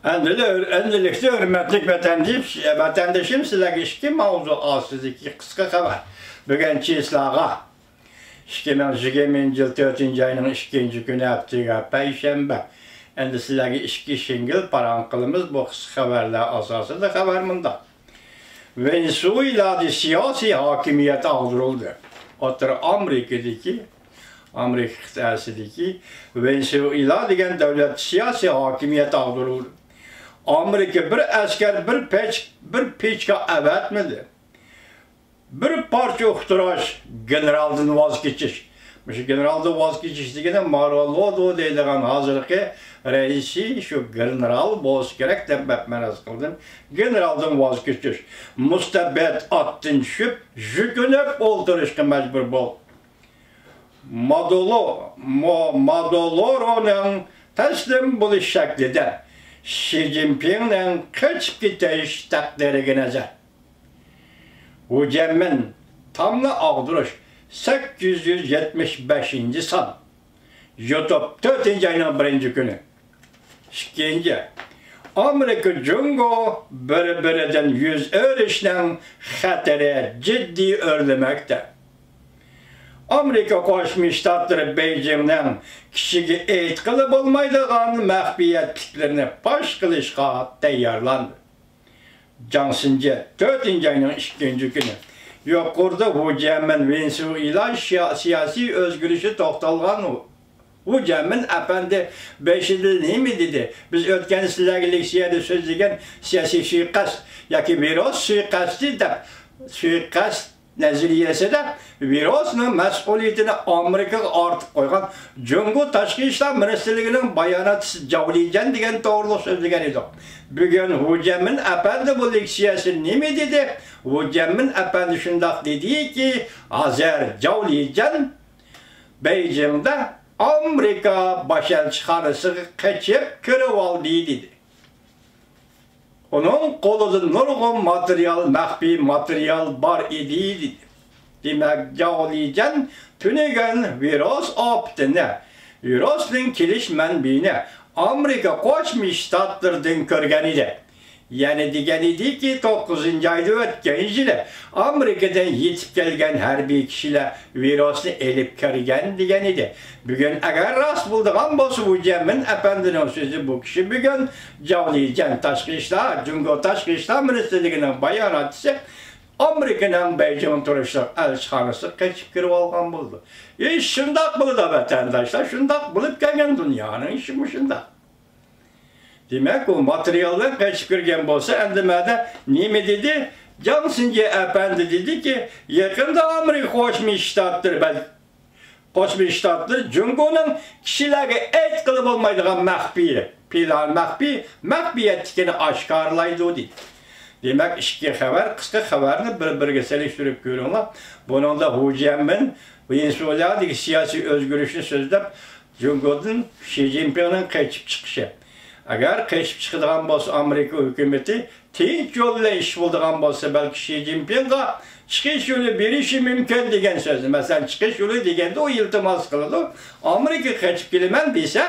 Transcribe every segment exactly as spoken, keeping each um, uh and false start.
ئەمدىلە، ئەمدىلىكتە ھۆرمەتلىك ۋەتەندىش-، ۋەتەندىشىم، سىلەرگە ئىككى ماۋزۇ ئاستىدىكى قىسقا خەۋەر. بۈگۈن چىسلاغا، ئىككى مىڭ يىگىرمىنچى يىل تۆتىنچى ئاينىڭ ئىككىنچى كۈنى، ھەپتىگە پەيشەنبە. ئەمدى سىلەرگە ئىككى شىڭگىل پاراڭ قىلىمىز. بۇ قىسقا خەۋەرلەر ئاساسىدا خەۋەر مۇنداق. ۋېنېسۇېلادا سىياسىي ھاكىمىيەت ئاغدۇرۇلدى. ئوتتۇرا ئامېرىكىدىكى، ئامېرىكا قىتئەسىدىكى ۋېنېسۇېلا دېگەن دۆلەت سىياسىي ھاكىمىيەت ئاغدۇرۇلدى. ئامېرىكا بىر ئەسكەر، بىر پەچ-، بىر پىچكا ئەۋەتمىدى. بىر پارچە ئۇقتۇرۇش، گېنېرالدىن ۋاز كېچىش. مۇشۇ گېنېرالدىن ۋاز كېچىش دېگىنى مارولودو دەيدىغان ھازىرقى رەئىسى شۇ گېنېرال بولسا كېرەك دەپ مەن پەرەز قىلدىم. گېنېرالدىن ۋاز كېچىش، مۇستەبىت ئاتتىن چۈشۈپ، يۈكۈنۈپ ئولتۇرۇشقا مەجبۇر بول. مادولو-، مو-، مادولورونىڭ تەسلىم بولۇش شەكلىدە شى جىنپىڭنىڭ قېچىپ كېتىش تەقدىرىگە نەزەر. ھۇ جيەنمىن، تامنى ئاغدۇرۇش، سەككىز يۈز يەتمىش بەشىنچى سان. يۇتۇپ، تۆتىنچى ئاينىڭ بىرىنچى كۈنى. ئىككىنچى، ئامېرىكا جۇڭگو بىر-بىرىدىن يۈز ئۆرۈشنىڭ خەتىرى جىددىي ئۆرلىمەكتە. ئامېرىكا قوشما شتاتلىرى بېيجىڭنىڭ كىشىگە ئېيتقىلى بولمايدىغان مەخپىيەتلىكلىرىنى پاش قىلىشقا تەييارلاندى. جاڭ سىنجې، تۆتىنچى ئاينىڭ ئىككىنچى كۈنى. يۇقىرىدا ھۇ جيەنمىن ۋېنېسۇېلا شىيا-، سىياسىي ئۆزگىرىشى توختالغان ھۇ جيەنمىن ئەپەندى بېشىدا نېمە دېدى؟ بىز ئۆتكەن سىلەرگە لېكسىيەدە سۆزلىگەن سىياسىي سۇيىقەست ياكى ۋىرۇس سۇيىقەستى دەپ، سۇيىقەست نەزەرىيەسىدە ۋىرۇسنىڭ مەسئۇلىيىتىنى ئامېرىكىغا ئارتىپ قويغان جۇڭگو تاشقى ئىشلار مىنىستىرلىكىنىڭ باياناتچىسى جاۋ لىجيەن دېگەن توغرۇلۇق سۆزلىگەن ئىدۇق. بۈگۈن ھۇ جيەنمىن ئەپەندى بۇ لېكسىيەسىدە نېمە دېدى؟ ھۇ جيەنمىن ئەپەندى شۇنداق دېدىكى، ھازىر جاۋ لىجيەن بېيجىڭدا ئامېرىكا باش ئەلچىخانىسىغا قېچىپ كىرىۋالدى دېدى. ئۇنىڭ قولىدا نۇرغۇن ماتېرىيال، مەخپىي ماتېرىيال بار ئىدى، دېدى. دېمەك، جاۋ لىجيەن تۈنۈگۈن ۋىرۇس ئاپىتىنى، ۋىرۇسنىڭ كېلىش مەنبىيىنى ئامېرىكا قوشما شتاتلىرىدىن كۆرگەن ئىدى. يەنە دېگەن ئىدىكى، توققۇزىنچى ئايدا ئۆتكەن يىلى ئامېرىكىدىن يېتىپ كەلگەن ھەربىي كىشىلەر ۋىرۇسنى ئېلىپ كىرگەن دېگەن ئىدى. بۈگۈن ئەگەر راست بولىدىغان بولسا، ۋۇ جيەنمىن ئەپەندىنىڭ سۆزى، بۇ كىشى بۈگۈن جاۋ لىجيەن تاشقى ئىشلار، جۇڭگو تاشقى ئىشلار مىنىستىرلىكىنىڭ باياناتچىسى ئامېرىكىنىڭ بېيجىڭ تۇرۇشلۇق ئەلچىخانىسىغا قېچىپ كىرىۋالغان بولىدۇ. ئىش شۇنداق بولىدۇ، ۋەتەنداشلار، شۇنداق بولۇپ كەلگەن، دۇنيانىڭ ئىشى مۇشۇنداق. دېمەك، ئۇ ماتېرىيال بىلەن قېچىپ كىرگەن بولسا، ئەمدى مەدە نېمە دېدى؟ جاڭ سىنجې ئەپەندى دېدىكى، يېقىندا ئامېرىكا قوشما شتاتلىرى، بەل-، قوشما شتاتلىرى جۇڭگونىڭ كىشىلەرگە ئېيتقىلى بولمايدىغان مەخپىي پىلان، مەخپىي مەخپىيەتلىكىنى ئاشكارىلايدۇ، دېدى. دېمەك، ئىككى خەۋەر، قىسقا خەۋەرنى بىر-بىرىگە سېلىشتۇرۇپ كۆرۈڭلار. بۇنىڭدا ھۇ جيەنمىن ۋېنېسۇېلادىكى سىياسىي ئۆزگىرىشنى سۆزلەپ، جۇڭگودىن شى جىنپىڭنىڭ قېچىپ چىقىشى. ئەگەر قېچىپ چىقىدىغان بولسا، ئامېرىكا ھۆكۈمىتى تىنچ يول بىلەن ئىش بولىدىغان بولسا، بەلكى شى جىنپىڭغا چىقىش يولى بېرىشى مۇمكىن دېگەن سۆز. مەسىلەن، چىقىش يولى دېگەندە ئۇ ئىلتىماس قىلىدۇ. ئامېرىكىغا قېچىپ كېلىمەن دېسە،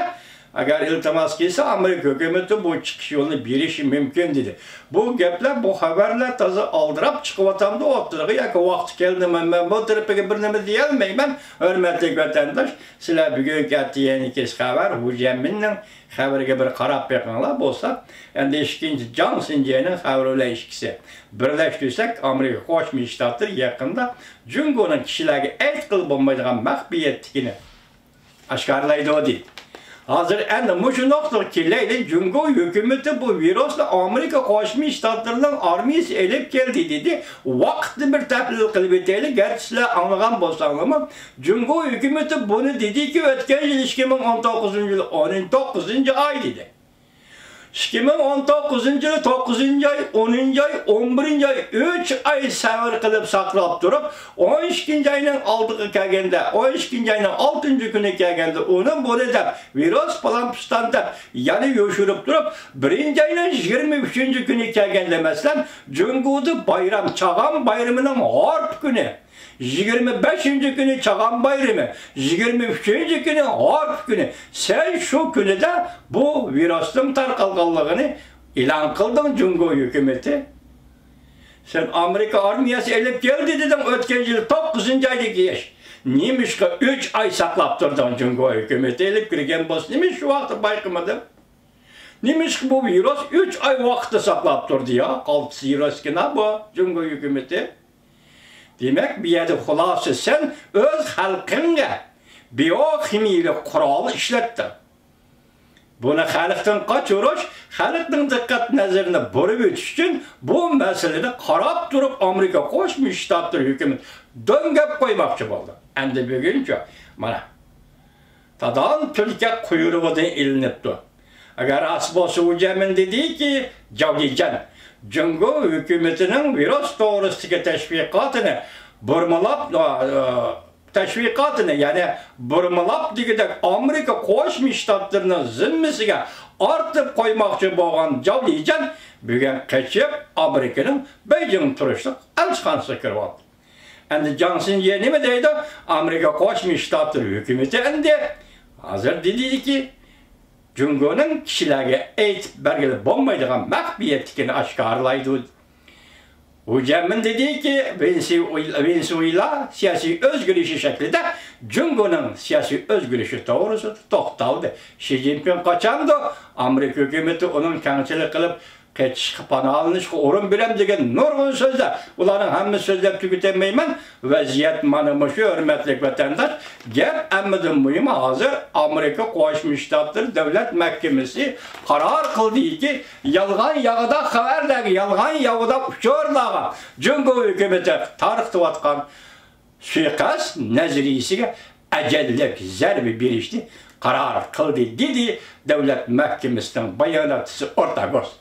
ئەگەر ئىلتىماس قىلسا، ئامېرىكا ھۆكۈمىتى بۇ چىقىش يولىنى بېرىشى مۇمكىن دېدى. بۇ گەپلەر، بۇ خەۋەرلەر تازا ئالدىراپ چىقىۋاتامدۇ ئوتتۇرىغا ياكى ۋاقتى كەلدىمۇ، مەن بۇ تەرىپىگە بىر نېمە دېيەلمەيمەن، ھۆرمەتلىك ۋەتەنداش. سىلەر بۈگۈنكى، ئەتىگەنكى خەۋەر، ھۇ جيەنمىننىڭ خەۋىرىگە بىر قاراپ بېقىڭلار بولسا. ئەمدى ئىككىنچى، جاڭ سىنجېنىڭ خەۋىرى بىلەن ئىككىسى بىرلەشتۈرسەك، ئامېرىكا قوشما شتاتلىرى يېقىندا جۇڭگونىڭ كىشىلەرگە ئېيتقىلى بولمايدىغان مەخپىيەتلىكىنى ئاشكارىلايدۇ، دېدى. ھازىر ئەنە مۇشۇ نۇقتىغا كېلەيلى، جۇڭگو ھۆكۈمىتى بۇ ۋىرۇسنى ئامېرىكا قوشما شتاتلىرىنىڭ ئارمىيىسى ئېلىپ كەلدى، دېدى. ۋاقىتنى بىر تەھلىل قىلىپ ئۆتەيلى، گەرچە سىلەر ئاڭلىغان بولساڭلارمۇ، جۇڭگو ھۆكۈمىتى بۇنى دېدىكى، ئۆتكەن يىل ئىككى مىڭ ئون توققۇزىنچى يىل ئون توققۇزىنچى ئاي دېدى. ئىككى مىڭ ئون توققۇزىنچى يىل توققۇزىنچى ئاي، ئونىنچى ئاي، ئون بىرىنچى ئاي، ئۈچ ئاي سەۋر قىلىپ ساقلاپ تۇرۇپ، ئون ئىككىنچى ئاينىڭ ئالدىغا كەلگەندە، ئون ئىككىنچى ئاينىڭ ئالتىنچى كۈنى كەلگەندە، ئۇنى بۇنى دەپ، ۋىرۇس پالان پۇستان دەپ يەنە يوشۇرۇپ تۇرۇپ، بىرىنچى ئاينىڭ يىگىرمە ئۈچىنچى كۈنى كەلگەندە، مەسىلەن، جۇڭگودا بايرام، چاغان بايرىمىنىڭ ھارپا كۈنى، يىگىرمە بەشىنچى كۈنى چاغان بايرىمى، يىگىرمە ئۈچىنچى كۈنى ھارپا كۈنى. سەن شۇ كۈنىدە بۇ ۋىرۇسنىڭ تارقالغانلىقىنى ئېلان قىلدىڭ، جۇڭگو ھۆكۈمىتى. سەن ئامېرىكا ئارمىيەسى ئېلىپ كەلدى دېدىڭ ئۆتكەن يىل توققۇزىنچى ئايدىكى ئىش. نېمىشقا ئۈچ ئاي ساقلاپ تۇردۇڭ جۇڭگو ھۆكۈمىتى ئېلىپ كىرگەن بولسا؟ نېمىشقا شۇ ۋاقىتتا بايقىمىدىڭ؟ نېمىشقا بۇ ۋىرۇس ئۈچ ئاي ۋاقىتتا ساقلاپ تۇردى يا؟ قالتىس ۋىرۇسكىنا بۇ جۇڭگو ھۆكۈمىتى. دېمەك، بۇ يەردە خۇلاسە، سەن ئۆز خەلقىڭگە بىئوخىمىيىلىك قورال ئىشلەتتىڭ. بۇنى خەلقتىن قاچۇرۇش، خەلقنىڭ دىققەت نەزىرىنى بۇرۇۋېتىش ئۈچۈن بۇ مەسىلىنى قاراپ تۇرۇپ ئامېرىكا قوشما شتاتلىرى ھۆكۈمىتى دۆڭگەپ قويماقچى بولدى. ئەمدى بۈگۈنچە، مانا، تادان تۈلكە قۇيرۇقىدىن ئېلىنىپتۇ. ئەگەر راست بولسا، ئۇ جەمىن دېدىكى، جاۋ لىجەن جۇڭگو ھۆكۈمىتىنىڭ ۋىرۇس توغرىسىدىكى تەشۋىقاتىنى بۇرمىلاپ، ئا، تەشۋىقاتىنى، يەنى بۇرمىلاپ دېگۈدەك ئامېرىكا قوشما شتاتلىرىنىڭ زىممىسىگە ئارتىپ قويماقچى بولغان جاۋ لىجەن بۈگۈن قېچىپ، ئامېرىكىنىڭ بېيجىڭ تۇرۇشلۇق ئەلچىخانىسىغا كىرىۋالدى. ئەمدى جاڭ سىنجيې نېمە دەيدۇ؟ ئامېرىكا قوشما شتاتلىرى ھۆكۈمىتى ئەمدى ھازىر دېدىكى، جۇڭگونىڭ كىشىلەرگە ئېيتىپ بەرگىلى بولمايدىغان مەخپىيەتلىكىنى ئاشكارىلايدۇ. ھۇ جيەنمىن دېدىكى، ۋېنېسۇ-، ۋېنېسۇېلا سىياسىي ئۆزگىرىشى شەكلىدە جۇڭگونىڭ سىياسىي ئۆزگىرىشى توغرىسىدا توختالدى. شى جىنپىڭ قاچامدۇ ئامېرىكا ھۆكۈمىتى ئۇنىڭ كەڭچىلىك قىلىپ قېچىشقا، پاناھلىنىشقا ئورۇن بېرەم دېگەن نۇرغۇن سۆزلەر. ئۇلارنىڭ ھەممە سۆزلەپ تۈگىتەلمەيمەن. ۋەزىيەت مانا مۇشۇ، ھۆرمەتلىك ۋەتەنداش. گەپ ھەممىدىن مۇھىمى، ھازىر ئامېرىكا قوشما شتاتلىرى دۆلەت مەھكىمىسى قارار قىلدىكى، يالغان ياغىداق خەۋەرلەرگە، يالغان ياغىداق ئۇچۇرلارغا جۇڭگو ھۆكۈمىتى تارقىتىۋاتقان سۇيىقەست نەزەرىيىسىگە ئەجەللىك زەربە بېرىشنى قارار قىلدى، دېدى دۆلەت مەھكىمىسىنىڭ باياناتچىسى ئورتا گوس.